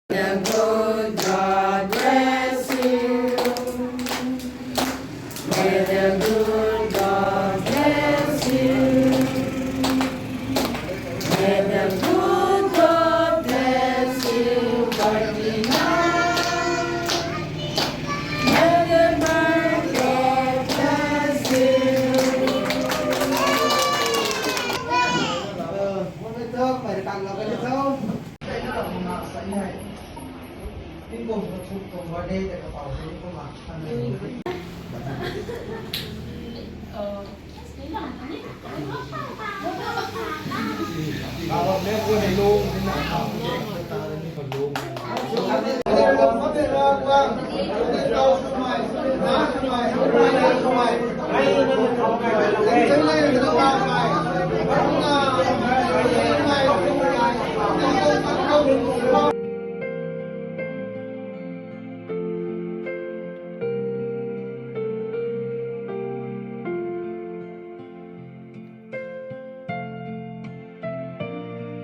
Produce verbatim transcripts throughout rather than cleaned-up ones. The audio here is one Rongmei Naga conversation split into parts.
The good God bless you. May the good God bless you. May the good God bless you, Martina. May the good God bless you.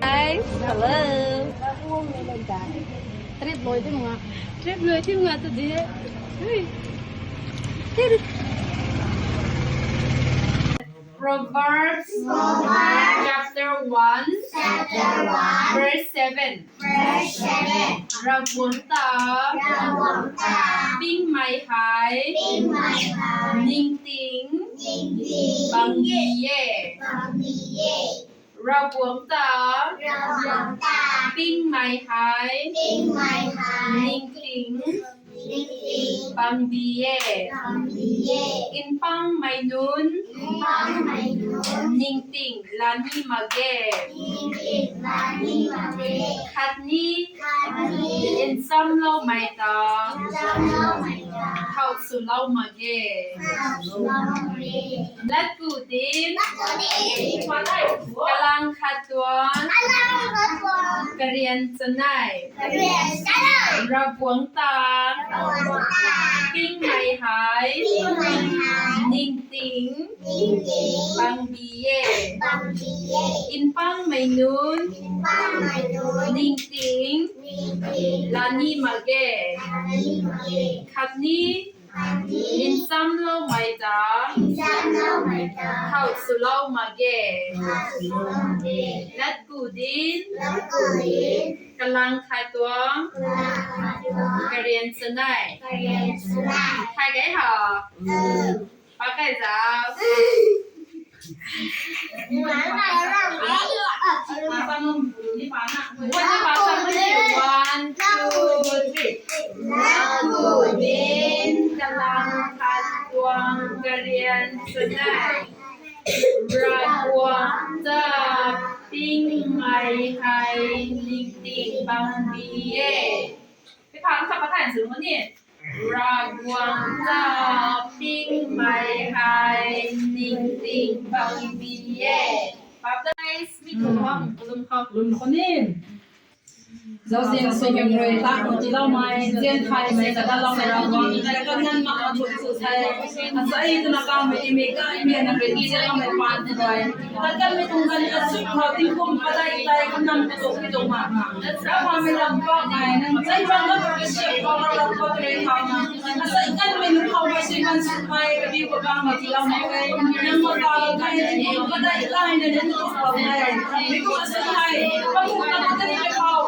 Guys, hello. Trip loi ti nga. Trip loi ti nga tu di. Hui. Proverbs, Proverbs chapter one, chapter one, verse seven. Verse seven. Ravguangc ta, Ravguangc ta, pingmei hei, pingmei hei, ningting, ningting, bang bi e, bang bi e. Ravguangc ta, Ravguangc ta, pingmei hei, pingmei hei, ningting, ningting, bang bi e, bang bi e. Mpangmei nunc, mpangmei nunc, ningting lani mak ge, ningting lani mak ge. Khatni, khatni, nchamloumei ta, nchamloumei ta, thow swlou mak ge, thow swlou mak ge. Latku dinc, latku dinc, kalang khat tuang, kalang khat tuang, karian chanei, karian chanei, Ravguangc ta, Ravguangc ta, pingmei hei, pingmei hei, ningting, ningting, bang bi e, bang bi e. Mpangmei nunc, mpangmei nunc, ningting, ningting, lani mak ge, lani mak ge. Khatni, khatni, nchamloumei ta, nchamloumei ta, thow swlou mak ge, thow swlou mak ge. Latku dinc, latku dinc, kalang khat tuang, kalang khat tuang, karian chanei, karian chanei. Thay ge ha. Pak kai zau. One, two, three. Latku dinc, kalang khat tuang, karian chanei, Ravguangc ta pingmei hei ningting bang bi e. Pi pha sa pa than sw mo ni. Ravguangc ta pingmei hei ningting bang bi e. Baptize mi tuang lum khou lum khou ni. Zauzian sw mei rui ta khou tiiloumei, zian thaymei ta datloumei Ravguangc, ta kan nganv mak khou thu the. Asei twna kammei ti mei kai mei na rui zianloumei paan tw rui. Tat kanmei tuang ganv asuk khou tingkum padeih tei kanam katuk pi tuang mak na. Ravguangc mei lam pakmei, nang zai bang na kasiap khou rap rap khou rui khou na. Asei kanmei nunc khou mei si man sumei, kabi kabang mei tiiloumei e. Nang mata kai tingkum padeih tei na nang tu khou e. Because asei hei, pamu na kata ni khou.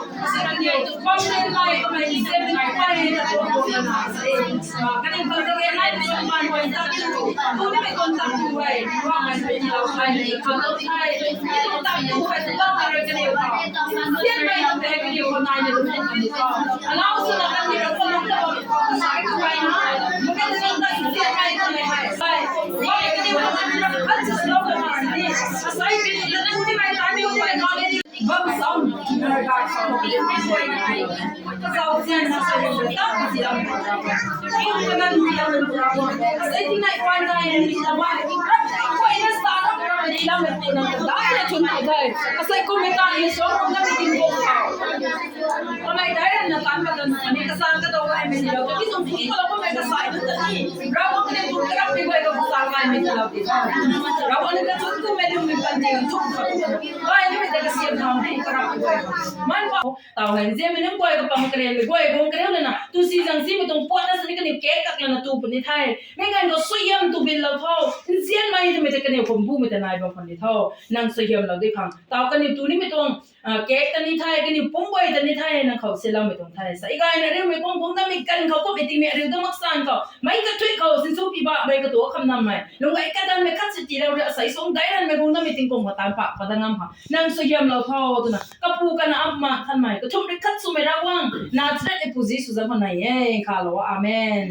Tau hei, nzianmei nunc guay kapam karen mei guay guang karen lana, tu si zang simei tuang puatna sini kaniw kek kak lana tu puni the. Mei ganv khou suaihiam tu binlou tho. Nzianmei twmei ta kaniw pum bumei ta nai bam khwan ni tho. Nang suaihiamlou di khang. Tau kaniw tu nimei tuang, ah, kek ta ni the, kaniw pum guay ta ni the, nang khou siloumei tuang the. Sa i gayna ariumei guang guang namei ganv khou kummei tingmei ariu ta maksan khou. Mei kathui khou sinsw pi ba, mei katu kham nammei. Lung gay kadanmei khat si tiilou ri asei suang dairanmei guang namei tingkum khou taanv pak pat da ngam khang. Nang suaihiamlou tho twna. Kapu kana apma thanmei. Kathumh ri khat swmei Ravguangc. Nazareth e pu Jisu zanc khou nai e. Khalou. Amen.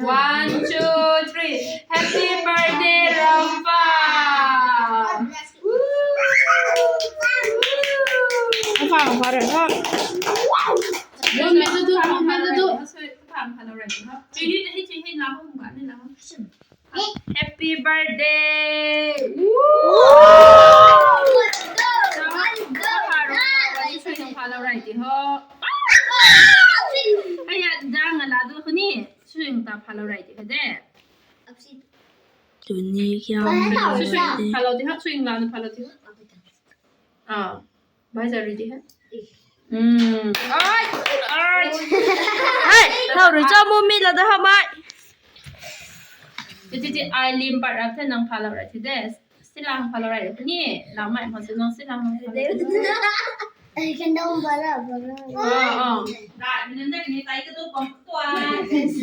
One, two, three. Happy birthday, Rampa! Rampa, Rampa, Rampa. Happy birthday! Aya, dang ala du khuni. Swing ta phalou rai ti de. Tuni kya? Swing phalou ti ha, swing la phalou ti ha. Ah, bai za ri ti ha. Hmm. Ai, ai. Hey, thau ri cha mu mi la da ha mai. Ti ti ti, ai lim pat rap the nang phalou rai ti de. Silang phalou rai ni, lamai ma su nang silang phalou. Ai, kan dong phalou, phalou. Oh, oh. Dai, minun na ni tai ka do pang tua.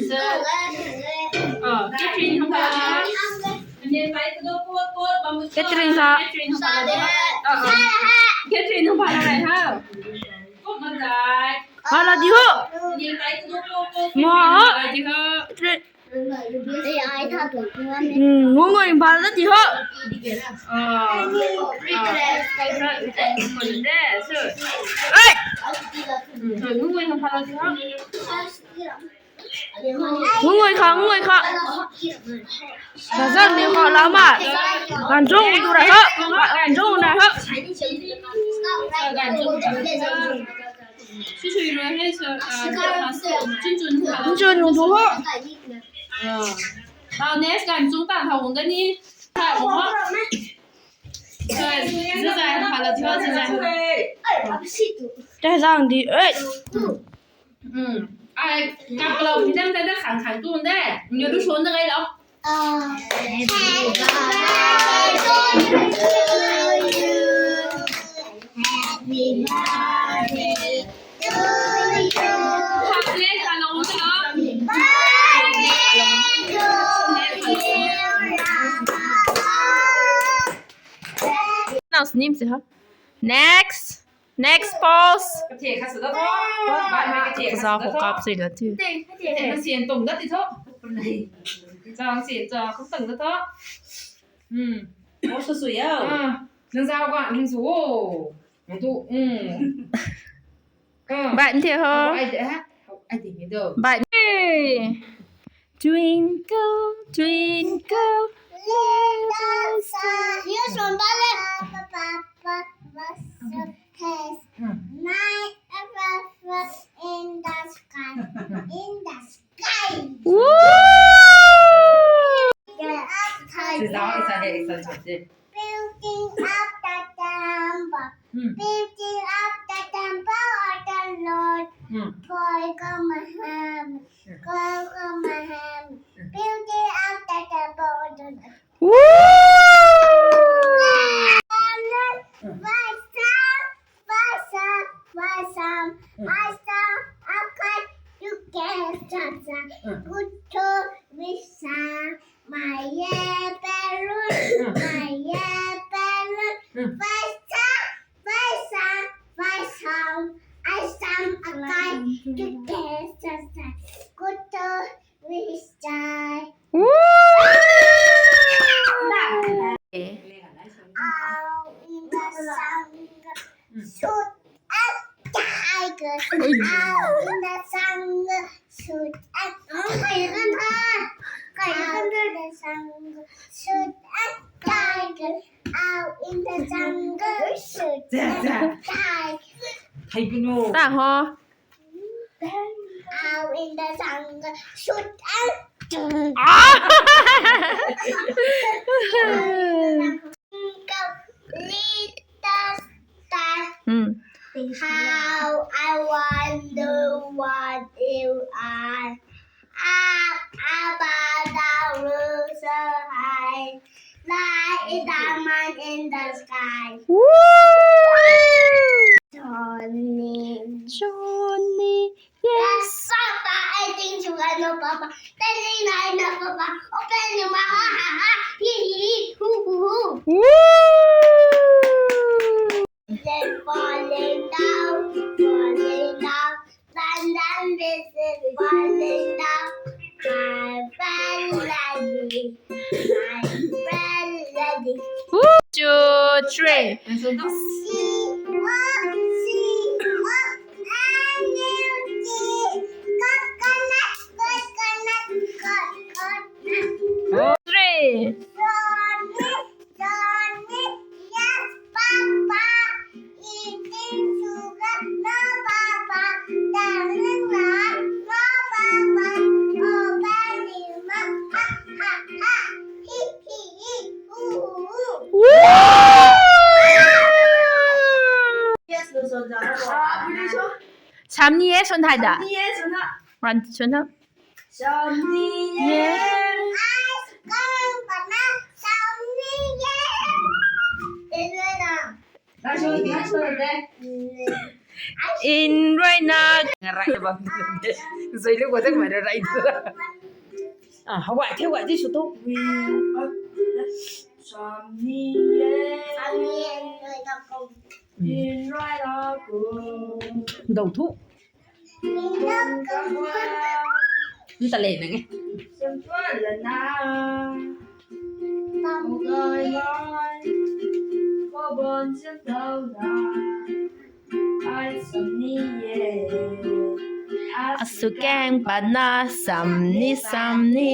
So, oh, Catherine hong phalou. Ni tai ka do kot kot pang tua. Catherine ha. Catherine hong phalou. Oh, oh. Catherine hong phalou rai ha. Kot ma dai. Phalou di ho. Ni tai ka do kot kot. Mo ho. Tai di ho. Catherine. Hmm, ngungui phalou ti ho. Hey! Ngungui kha, ngungui kha. Bazan ni kha lama. Ganjung tu ra ho. Ganjung na ho. Chun chun nung tu ho. Ah, next time chung ta thau wang gani. Thau wang ho. Zazai, phalou ti ho, zazai. Tazang di, eh. Hmm. Ai, kaplou ni dang ta da khang khang tu de. Nyu du shon da gai lo. Now sneeze ha. Next. Next pose. Kathek khat sw da tho. Bai mei kathek khat sw da tho. Kaza khou kap sui la tu. Kathek nang syan tung da ti tho. Chang syan chang khou tung da tho. Hmm. Pose sw sw ya. Ah, nang zau ga, nang sw o. Nang tu, hmm. Ah. Bai, nthei ho. Ai de, ha? Ai de, mi do. Bai. Twinkle, twinkle, little star. Yes, one ballet. Papa, papa, what's your taste? Hmm. My papa in the sky, in the sky. Woo! Building up the temple. Hmm. Building up the temple of the Lord. Hmm. Building up the temple of the Lord. Woo! Woo! Ow in the jungle, shoot a tiger. Ow in the jungle, shoot a tiger. Ow in the jungle, shoot a tiger. Ow in the jungle, shoot a tiger. Thei pino. Ta ho. Ow in the jungle, shoot a tiger. Ah! Little star. Hmm. How I wonder what you are. Up above the world so high, like a diamond in the sky. Woo! Johnny. Johnny. Yes. Yes, Papa, I think you are no Papa. Telling I no Papa. Open your mouth. Ha, ha, ha. Hee, hee, hee. Hoo, hoo, hoo. Woo! Then falling down, falling down. Then, then this is falling down. My friend Lady. My friend Lady. Woo! Two, three. C O C O N U T. Coconut, coconut, coconut. Three. Johnny, Johnny, yes, Papa. Eating sugar, no, Papa. Telling lie, no, Papa. Open your mouth, ha, ha, ha. Hee, hee, hee. Woo! Samni e swn thai da. Samni e swn thai. Wan swn thai. Samni e. Ice cream bana samni e. Inrui na. Inrui na. Ngarai bam. Zoi lu ko tak mai rai tu. Ah, hawai the, hawai di sw tu. Samni e. Samni e. Inrui na ko. Dou thu. Nta le nang e. Asukang pana samni samni.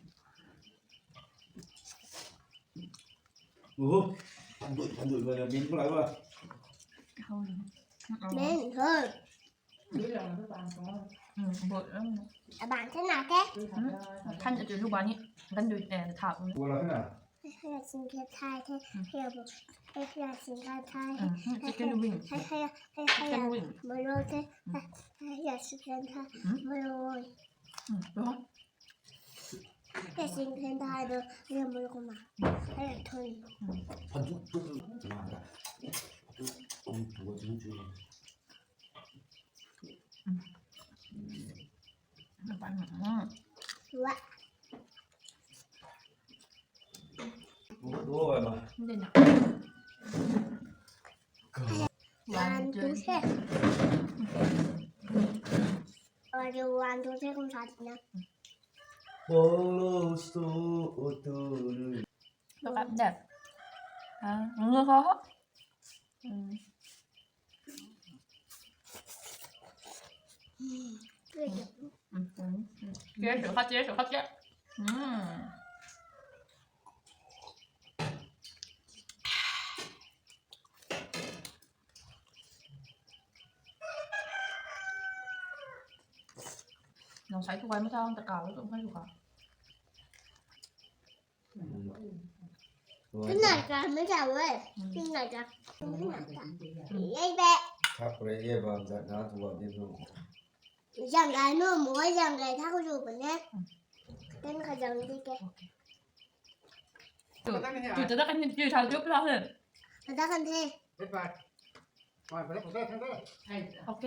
Ủa, ăn đuổi, ăn đuổi mà mình có lại mà. Mình thôi. Bạn thế nào thế? Khăn cho chú Lu bán nhỉ? Khăn đuổi, ờ, thảo. Ủa là thế nào? Hay là xin kia thai thế? Hay là, hay là xin kia thai thế? Hay, hay, hay, hay, hay, hay là mơ lô thế? Hay, hay là xin kia thai mơ lô. Đúng không? Cái xin thêm thai được, riêng mơ lô mà. Hay là thôi. Phần chút, chút, chút, chút, chút, chút, chút, chút, chút, Ua. Ua, ua, ua. Ăn tu thế. Ua, ăn tu thế không sao nữa. Follow số ô tô. Các bạn đẹp. À, ngược khó. Chia sẻ khát chia, sẻ khát chia. Nong sai tu kai ma thang ta kaw tu kai tu ka. Cái này cả mới giàu ấy. Cái này cả. Cái này cả. Đây bé. Thak pre ye bam zat na tu bam din tu. Zang gai nu, mui zang gai thak ku zu bam ne. Ten ka zang di ke. Tu, tu ta kan ni, tu thau tu pla he. Ta kan the. Ok.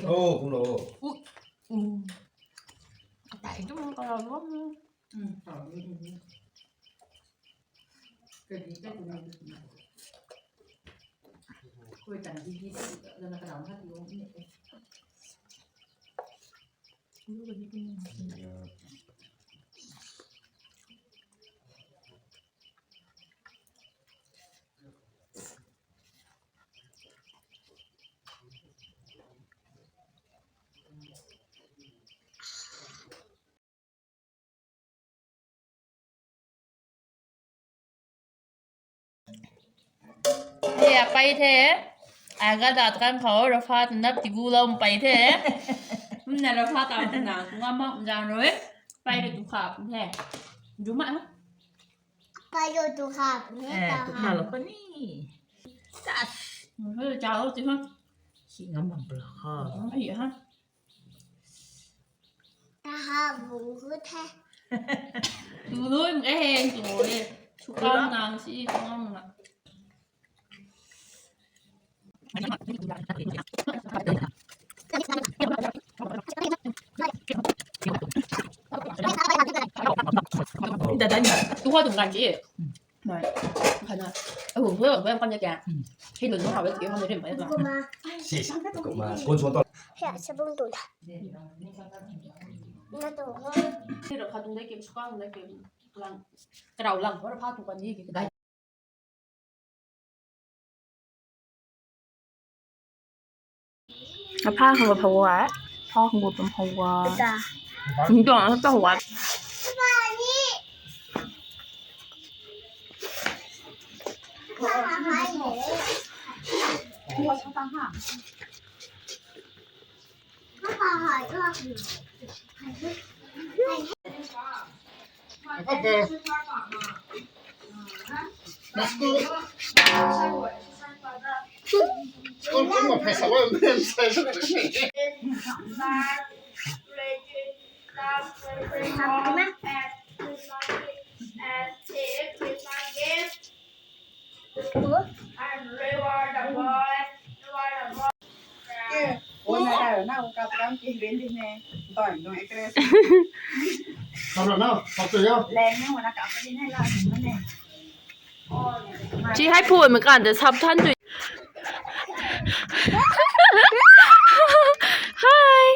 Ô, không đâu. Ui. Ui. Cái tay tu mong tao lắm. Hei, a pai the. Aga dat kan khou, Rafa twna tigu lou pai the. Umna Rafa ta na nga ma jang rui. Pai rui tu khap the. Du ma ha? Pai rui tu khap the. Eh, ta tu ha. Khap lou ko ni. Tas. Hei, chao ti ha. Si ngam bam pla ha. Ai ha. Ta ha bung hu the. Tu lui mei heng tu le. Sukang nang si kang na. Dadani. Tu ha tu ngan ji. Mai. Khana. Ahu, hoi, hoi, kan ya kya? Hei lun hau, hei hau, hei rim, hei la. Sis, kuma, kun suan to. Hei, sabun tu da. Na tu. Hei ra kha tung dai kim, sukang dai kim, lang, karau lang, hora pha tu kan ni ki dai. Apha khang pha wa, pha khang pha wa. Nda. Nda pha wa. Chi hai phu mei kan de sap than tu. Hi.